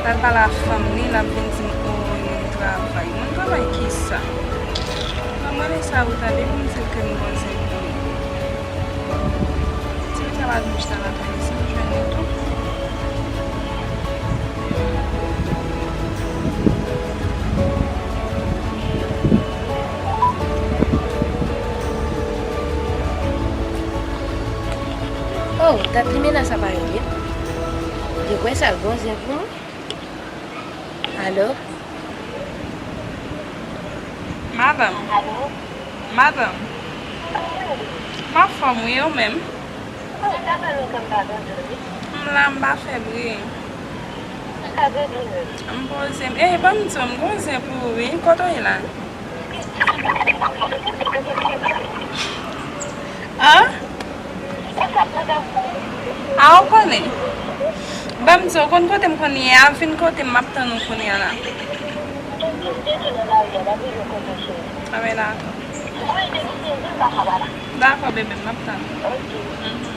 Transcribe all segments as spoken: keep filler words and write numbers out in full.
L al pale a fanm li, l ap vin di m, o, li travay. Mwen travay kisa? Ban m rele sa ou tande pou m di l ke m gon zen pou li. Si li ka bat bouch nan lapolis, m jwenn li tou. Oh, dat limena sa pa yo ye. Yo kwè sa l gon zen pou mwen. Alo? Madanm. Alo? Madanm. M anfòm wi, ou menm? Ou ta fè lontan m pa tande w wi. M la, m pa fè bri. Sa ka depi menm. M poze m. Ey, ban m di w, m gon zen pou ou wi. Kote w ye la? An? A, ou konnen. Ban m di w, ou konn kote m konn ye a, vin kote m, m ap tann ou kounye a la. Anben, dakò. Dakò, bebe, m ap tann ou. Mhm.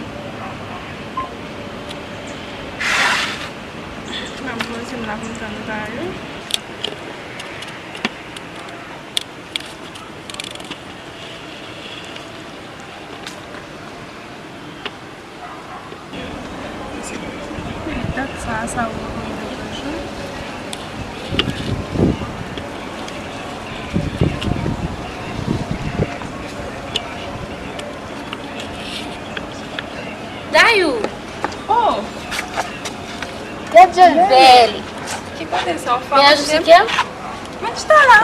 M ap poze m la pou m tann ou talè. Dat sa, sa ou voye toujou. Dayou! Oh! Gad jan l bèl! Ki kote sa w fè? Men ajoute kè m. Men chita la.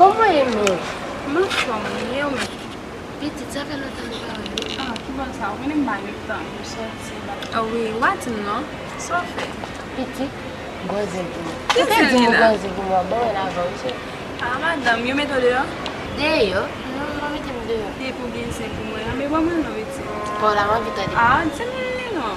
Kòman w ye menm? M anfòm wi, e ou menm? Pitit, sa fè lontan nou pa wè wi. Ah, ki bò sa? Ou konnen m pa gen tan pou sòti. Ah wi, w a di m non. Sa w fè? Pitit, gon zen pou mwen. Ki zen li la? Gon zen pou mwen, bon, l avan, wi. Ah, madanm, yo mete w deyò? Deyò? Non, yo pa mete m deyò. Depi w gen zen pou mwen, anben ban mwen non, pitit. Pa w la, m anvi tande. Ah, di m li non.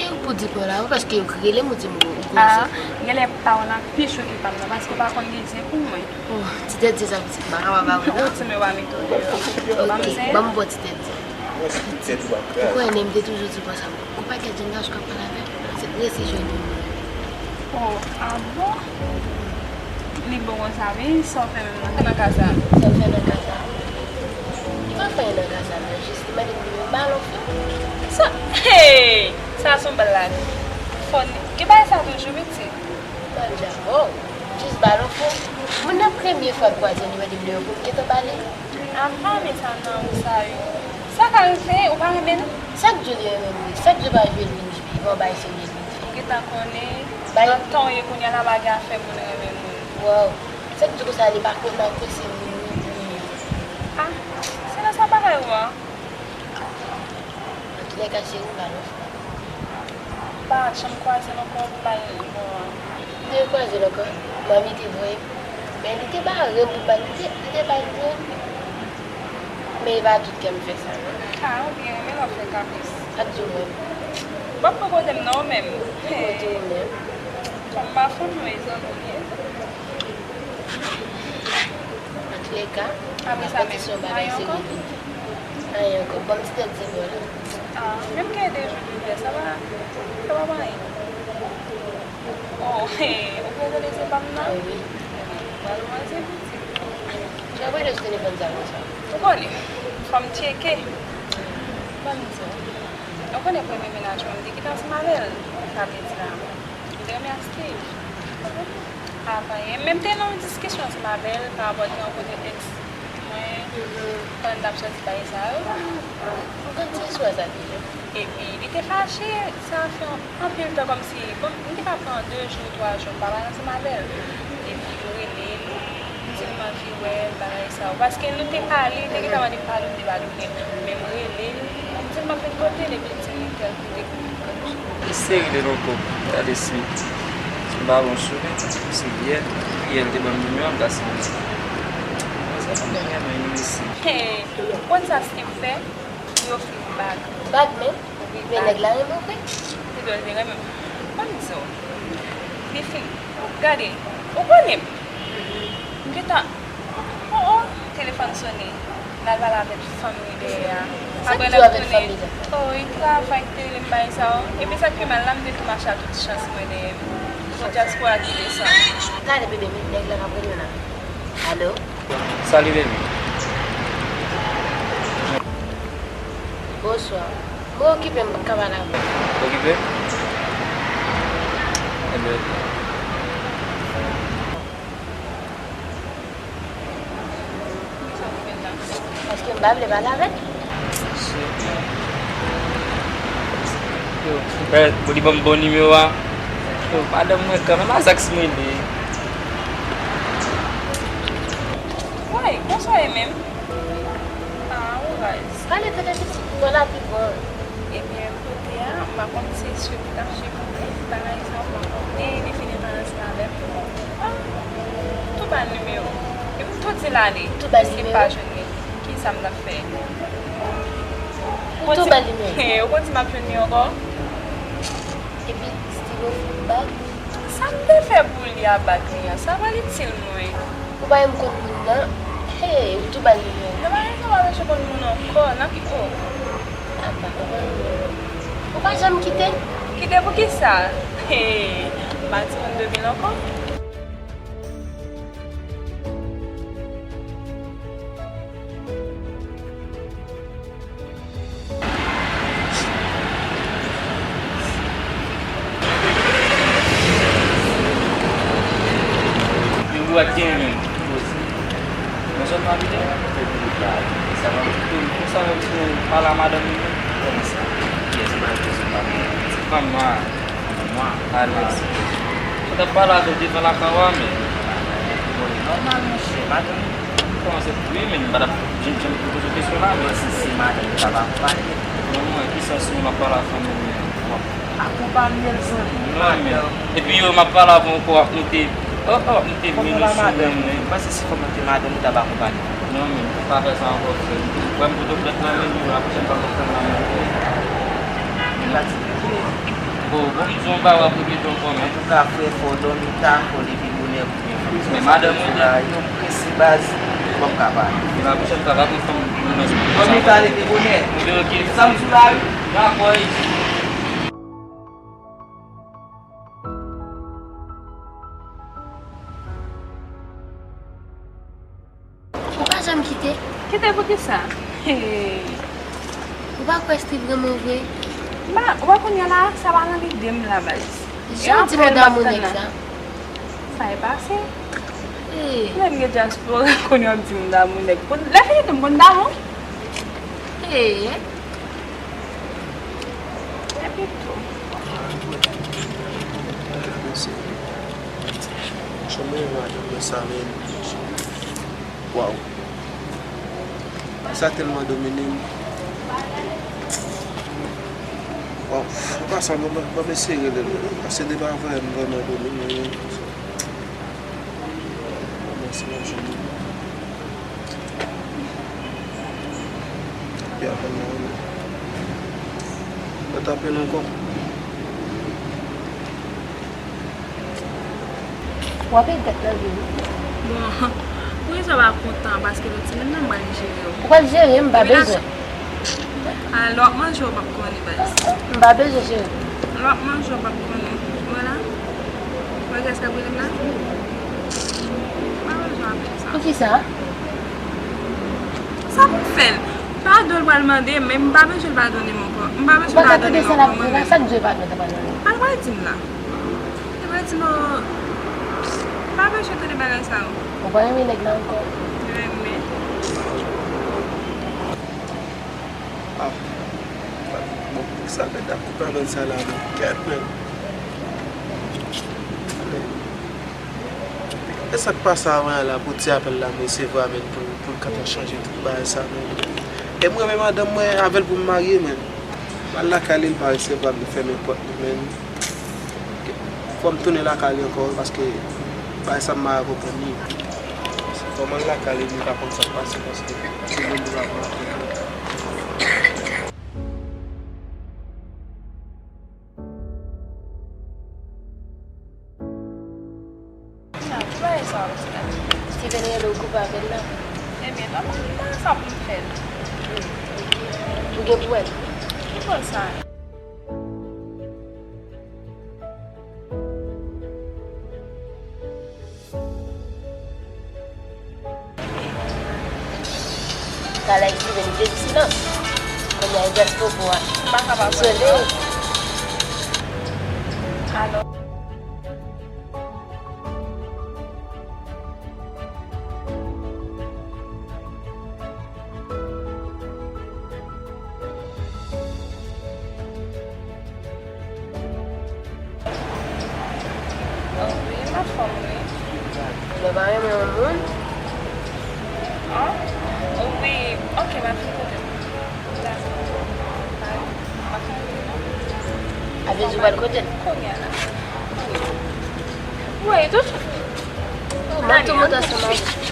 E ou pou di pa w la, wi, paske yo rele m, ou di m ou gon zen. Ah, genlè pa w lan pi cho ke pa m nan, paske w pa konn gen zen pou mwen. Oh, ti tèt zen sa pitit, m pa kapab avè w non. Ou di m yo pa mete w deyò. Ban m zen. Ok, ban m ba w ti tèt zen. Pitit, ou konnen m te toujou di w konsa. Gon pakèt jèn gason k ap pale avè m, se prese jwenn youn. Oh, ah bon? Li bon konsa, men sa w fè menm nan kay sa? Sa m fè nan kay sa? Li pa fè anyen nan kay sa non, jis li mande m nimewo balon fout. Sa, hey! Sa se yon blag. Fò n gen bagay sa toujou, pitit. Manje avè w. Jis balon fout. Moun nan premye fwa l kwaze l, li mande m nimewo pou m gentan ba li. Apa, men sa nan ou sa yo. Sa ka rive, ou pa renmen l? Sa k di w li renmen m wi? Sa k di w pa jwe l vin jwe, ban w bay serye l vin jwe? M gentan konnen, bay nan tan w ye kounye a la, pa gen afè moun renmen moun. Waw, sa k di w konsa, li pa konn apwesye moun wi. Ah, se nan sa bagay ou an. Antoulèka, cheri, m ba l yon fwa. M pa janm kwaze l ankò, m ba l yon. M te kwaze l ankò, manmi te voye m. Men li te bare m pou ba l, li te, li te ba l tou. Men e pa tout kè m fè sa, non. Ah, ou byen renmen lè w fè kapris. Sa k di w menm? W ap pran kote m non, ou menm. Ki kote w menm? Kòm m pa fanm mwen, zanmi w ye. Antoulèka, apre sa menm, se yon bagay serye vin di. Anyen ankò. Ban m ti tèt zen bò la. Ah, menm gen de jou de fè, sa pa, sa pa anyen. Oh, ou prezante se pa m nan? Ah wi. Pral manze pitit. Jan w rele sou telefòn sa konsa? Ou konnen, fò m tcheke. Ban m di w. Ou konnen premye mennaj mwen, m te kite ansanm avè l. Sa vle di la. M te renmen ak Steve. Apa, e menm te nan yon diskisyon ansanm avè l pa rapò te rankontre èks mwen, pandan n t ap sòti bagay sa yo. M konn ti istwa sa deja. Epi, li te fache, sa fè anpil tan kòmsi, bon, m te ka pran de jou, twa jou, m pa pale ansanm avè l. Epi, m rele l, m di l m anvi wè l, bagay sa yo. Paske nou te pale, li te gentan mande m padon, m te padone. Men m rele l, m di l m ap vin kote l, epi l di m li tèl kote pou m pran jou. Yon seri de loko, gade si m pa bon sou li, se yè, yè l te ban m nimewo a, m ta sonje. Mwen sa pa m renmen li, mesi. Hey, ou konn sa Steve fè? Li ofri m bag. Bag menm? Wi, men bag. Nèg la renmen w vre? Li dwe renmen m. Ban m di w. Li fin. Gade, ou konnen m. M gentan, oh, oh, telefòn sonnen. L al pale avèk fanm li dèyè a. Sa k di w avèk fanmi l? Oh, li travay, tele m bay sa yo. Epi sa k pi mal la, m te tou mache ak tout chans mwen dèyè m. Bon, dyaspora ki desann. Gade bebe, men nèg la k ap rele la. Alo? Salut, baby. Bonswa. Mwen okipe, m p ap ka pale avè w. Okipe? Ebyen, ok. Paske m pa vle pale avè l. Yo, frè, pou li ban m bon nimewo a. Yo, madanm mwen kanmenm, a sa k mwen li. Woy, bonswa e menm. Ah, woy. Pale tande pitit, mwen la pi bon. Ebyen, kote a, m pa konn se swiv li t ap swiv mwen, bagay sa, m pa konn. E li fin anranj ansanm avè m. Ah, tou ba l nimewo. Epi tou di l ale. Tou ba l nimewo. Si m pa jwenn li, kisa m t ap fè? Ou tou ba l nimewo? Ou konn si m ap jwenn li ankò? Epi, still ofri l bag? Sa m te fè pou li a bag li an, sa pa l itil mwen. Ou pa menm konn moun nan. Hey, ou tou ba l nimewo. Nan pa gen sa pa mèt konn moun ankò, nan ki o. Apa, apa, ou pa janm kite? Kite pou kisa? Hey, m pa ti moun de mil ankò. Yo, ou ak gen menm. Poze. Mwen sot nan biten. Sa va, ou sa, ou pale a madanm ou menm? Kòman sa? Kiyès ou pale, kiyès ou pale? Ti fanm nwa. Fanm nwa? Alèz. Ou t ap pale avè l devan lakay ou a, men. Bon, e nòmal, monchè, madanm. Kòman se? Wi, men m pa t ap janm, janm poze w kesyon la, men. Si se madanm ou ta ba konpanye. Non, mwen, ki sans ou m ap pale a fanmi w menm? Akonpanye l, zanmi. Non, men. Epi yo, m ap pale avè w ankò, w ap moute. Oh, oh, moute vini sou mwen. Ou panse si fanm nan te madanm ou, ta ba konpanye? Non, men, pa fè sa ankò, frè m. Frè m, pote plent la, men, la pwochèn fwa m ap fè l la, men. Bon, bon, m di w yon bagay, w ap repete ankò, men. Antouka, frè, fò w dòmi ta, fò w leve bonè pou gen fanm. Men madanm ou la, yo, m prese baz, fò m ka pale. Epi la pwochèn fwa, pa pran fanm nan. Dòmi ta, leve bonè. Oke, oke. Sa m di w la, wi. Dakò, wi. Ou pa janm kite? Kite pou kisa? Ou pa kwè Steve renmen w vre? M pa, ou pa konnen la, sa pa nan lide m la, baz. Jan w di m w damou nèg sa. Sa e pase. Nèg gen dyaspora, konnen w ap di m damou nèg. Lè fini tou, m konn damou. Epi tou. Gade mesye. Jan mwen renmen madanm mwen sa, men. Waw. Sa tèlman domine m. Waw. An pasan, ban m, ban m eseye rele l. Paske depi avè m vrèman domine m. Kòmanse nan jounen. Epi apèl la, wi. Mwen t apèl ankò. W ap egzak nan vi w. Bon, poukisa w pa kontan? Paske lòt semèn nan, m pral jere w. Ou pral jere, m pa bezwen. A, lè w ap manje, w p ap konnen, baz. M pa bezwen jere. Lè w ap manje, w p ap konnen. Vwala. Wè gaz k ap rele m la? M pa bezwen apèl sa. Poukisa? Sa pou m fè l? Padon l pral mande, men m pa bezwen l padone m ankò. M pa bezwen l padone m ankò, mwen menm. Sa k di padon l ta pral mande? Al pral di m la. Li pral di m, m pa bezwen tande bagay sa yo. Ou pa renmen nèg la ankò? Renmen. Ah, bon, poukisa mèt ap koupe avè sa la menm? Kèt menm. E sa k pase avan yè la pou ti apèl la m resevwa menm pou, pou l gentan chanje tout bagay sa menm. E m renmen madanm mwen, avè l pou m marye menm. M al lakay li, li pa resevwa m, li fèmen pòt li menm. Fò m tounen lakay li ankò wi, paske bagay sa m pa ka konprann li. Fò m al lakay li, m ka konn sa k pase, paske se moun li pa pran. Sa, ki bagay sa w ap di la? Steven rele w koupe avè l la. Ebyen, nòmal, m pa wè sa pou m fè l. Hmm, ok. Ou gen pou wè l. Ki bò sa? Kala estive li te di silans. Kounye a, e jès popo a. M pa kapab wè l, non. Alò. Wi, m anfòm, wi. Lè w pa renmen yon moun? An? Wi, ok, m ap vin kote w. Dakò. Bye. M pa ka rete, non. A vle di w pral kote l? Kounye a la. Wi, tout suit. Oh, m ap tou monte ansanm avè w.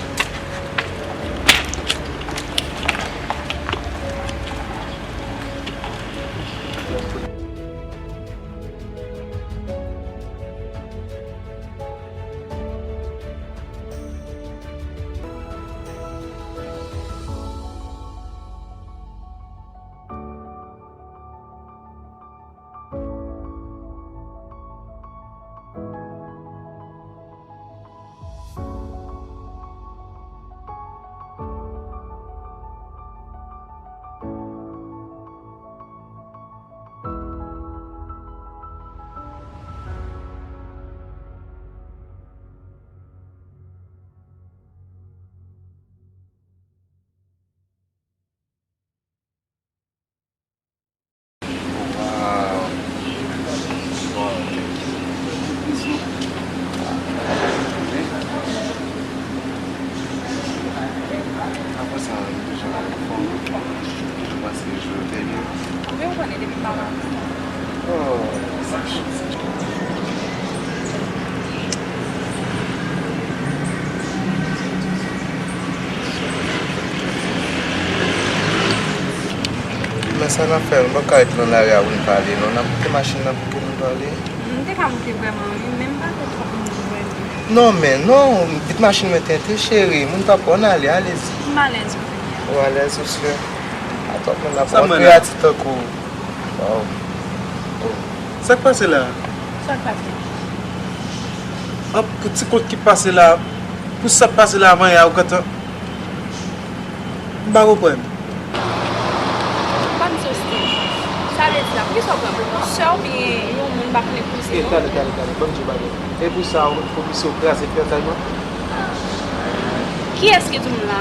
Apre sa, m toujou anfòm. Toujou pase jou yo byen. Oubyen ou konnen depi m pa la. Oh, sa chans. Men sa n ap fè, nou p ap ka ret nan lari a pou n pale, non. N ap moute machin nan pou ke nou pale. M te ka moute vrèman, wi, men m pa te twò konn moute vrèman. Non, men non, vit machin mwen tente, cheri. Moun p ap wè w, n ale, alezi. M alèz, wi, kounye a. Ou alèz, ou si? Atò, moun ap wont kreyati tankou w. Waw. Sa k pase la? Sa k pase? An, pou ti kont ki pase la, pou sa k pase la avan yè a, ou gentan, m pa konprann. Ban m soste. Sa vle di la, poukisa w pran pou sè w oubyen yon moun m pa konnen pou se non? Tande, tande, tande, ban m di w bagay. E pou sa, ou, ou misye w kraze fiyanzay mwen? Kiyès ki di w m la?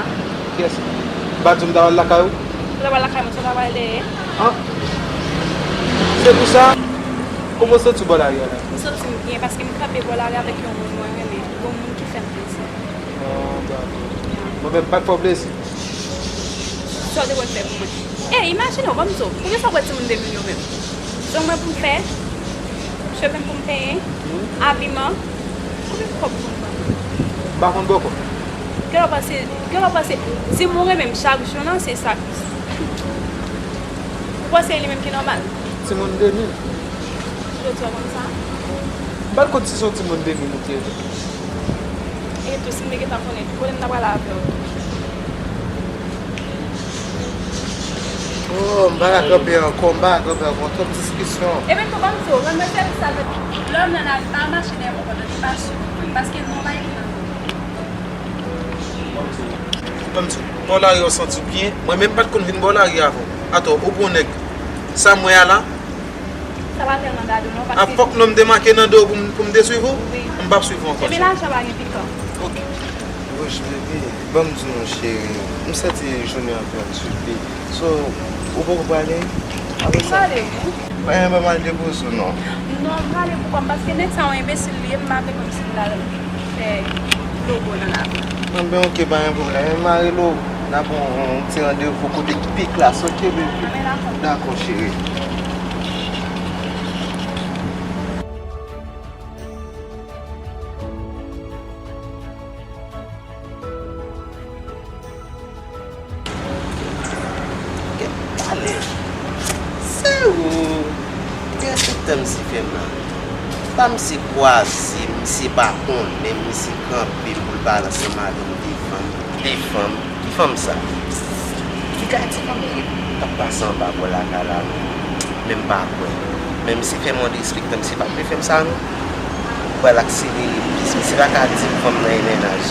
Kiyès? M pa di w m ta pral lakay ou? Ou ta pral lakay mwen, sa w ta pral dèyè? An? Se pou sa? Kòman w santi w bò lari a la? M santi m byen paske m kanpe bò lari avèk yon moun mwen renmen. Yon moun ki fè m plezi. An, dakò. Mwen menm, m pa t fè w plezi? Sa w te konn fè pou mwen? Ey, imajine w, ban m di w, poukisa w pran timoun de mil yo menm? Zong mwen pou m fè, cheve m pou m penyen, abiman, konbyen kòb pou m pran? M pa konn bòkò. Gen lè w panse, gen lè w panse, di m ou renmen m chak jou, non, se sa. Ou panse e li menm ki nòmal? Timoun de mil. Jodi a konn sa? M pa t konn si se yon timoun de mil ou te ye tou. E tou, si m te gentan konnen, kote m ta prale avè w? Oh, m pa ka kanpe ankò, m pa ka kanpe ankò, twòp diskisyon. Epi tou, ban m di w, rann mwen sèvis avèk lòm nan lari, pa mache dèyè m ankò, tande, pa swiv m, paske non pa ekri nan non. Ban m di w, bò lari a w santi w byen, mwen menm m pa t konn vin bò lari a avan w. Atò, ou pran nèg, sa m wè a la, Sa pa tèlman gade w non, paske. A, fòk non m demake nan do w pou m, pou m te swiv ou? Wi. M p ap swiv ou ankò, cheri. Epi lajan pa gen pikan. Ok. Wouch, baby, ban m di w non, cheri. M santi jounen an pran m sou pye. So, ou poko prale? Apre sa. M prale, wi. Pa gen, ban m al depoze w non. Non, m prale pou kò m, paske nèg sa yon enbesil li ye, m pa vle kòmsi l al fè logo nan lavi. Bon, ben, ok, pa gen pwoblèm. Mare lo, n a pran yon ti randevou kote ki pi klas, ok, baby? Dakò, cheri. Gèt pale. Se ou ki enspektè misye fè m la. Pa misye kwaze, misye pa konnen, misye kanpe pou l pale ansanm avè m de fanm. De fanm? Ki fanm sa? Ki kalite fanm li ye? K ap pase anba bò lakay la, men m pa kwè. Men misye fè m yon disrespè, misye pa t dwe fè m sa non. Ou pral akselere plis, misye pa ka di m fanm nan e mennaj.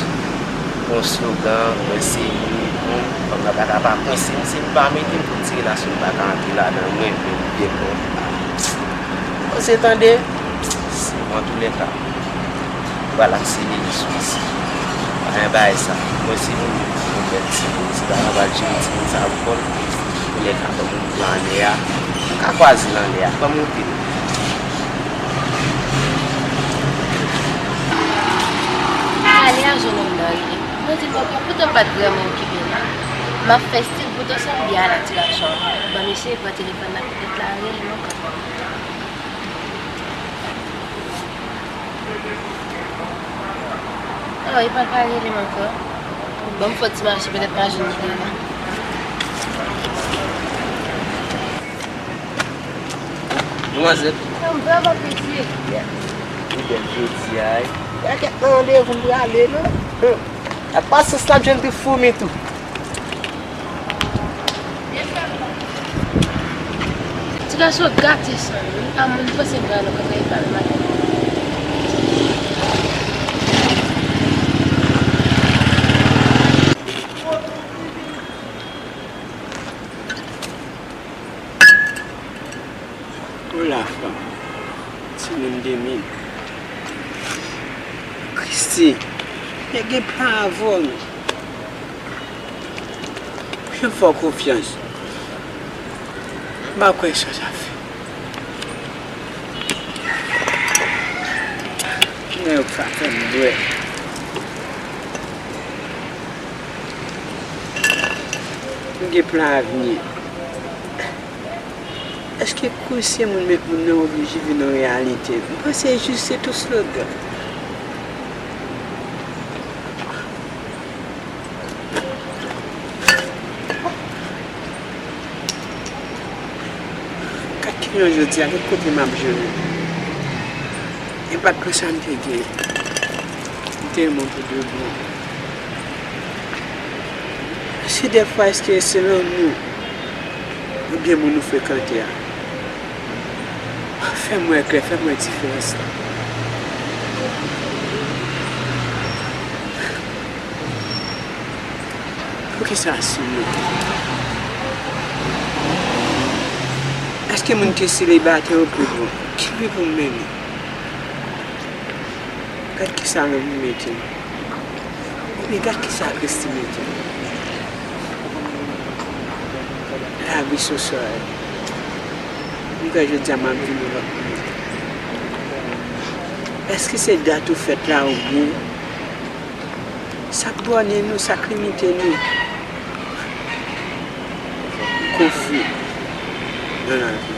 Yon slogan, mwen se li, fanm nan pa ka pa kwense m, si m pa mete m pou ti relasyon m pa ka antre ladan, mwen menm, byen bon. Koze tande, antoulèka. Pral akselere sou misye. Pa gen bagay sa. Mwen se moun, mwen fè timoun, se pa mwen pral jere timoun sa pou kò l. Kounye a ka ban m moute nan lè a. M ka kwaze nan lè a. Ban m moute. Ale a jwenn nonm nan rele. Mwen di l, bon, poutan m pa t vrèman okipe la. M ap fè stil, poutan se m byen a la ti gason. Ban m eseye pran telefòn nan, petèt la rele m ankò. Oh, li pa t pale de m ankò. Ban m fè yon ti mache, petèt m a jwenn li deyò. Demwazèl. Sa m vrèman petye. Ou bèl jodi a, wi. Kèt nan randevou m prale, non? Hum. Ak pasyans la, m jwenn ti foumi tou. Ti gason gate san wi. A moun panse m pral nan kòkòy pa nan maten. Hola, fanm. Timoun de mil. Christy, te gen plan avè w. Jan fè w konfyans. M pa kwè sa sa fè. Men yo pa fè m bwè. M gen plan avni. Èske kousi moun met moun nan oblije vin yon reyalite? M panse jis se tou slogan. Gad ki jan jodi a, gad kote m ap jwe. E pa t konsa m te gen. M te renmen w pou de bon. Se dèfwa, èske se lanmou oubyen moun ou frekante a? Fè m wè klè, fè m wè diferans la. Poukisa si mwen? Èske moun ki selibatè yo pi bon? Ki vi pou m mennen? Gad kisa lòt moun mete m. Oubyen gad kisa Christy mete m. Lavi sou sòy. M kwè jodi a m ap vin yon lòt moun. Èske se dat ou fèt la oubyen sa k bòne nou, sa k limite nou? M konfwi nan lavi.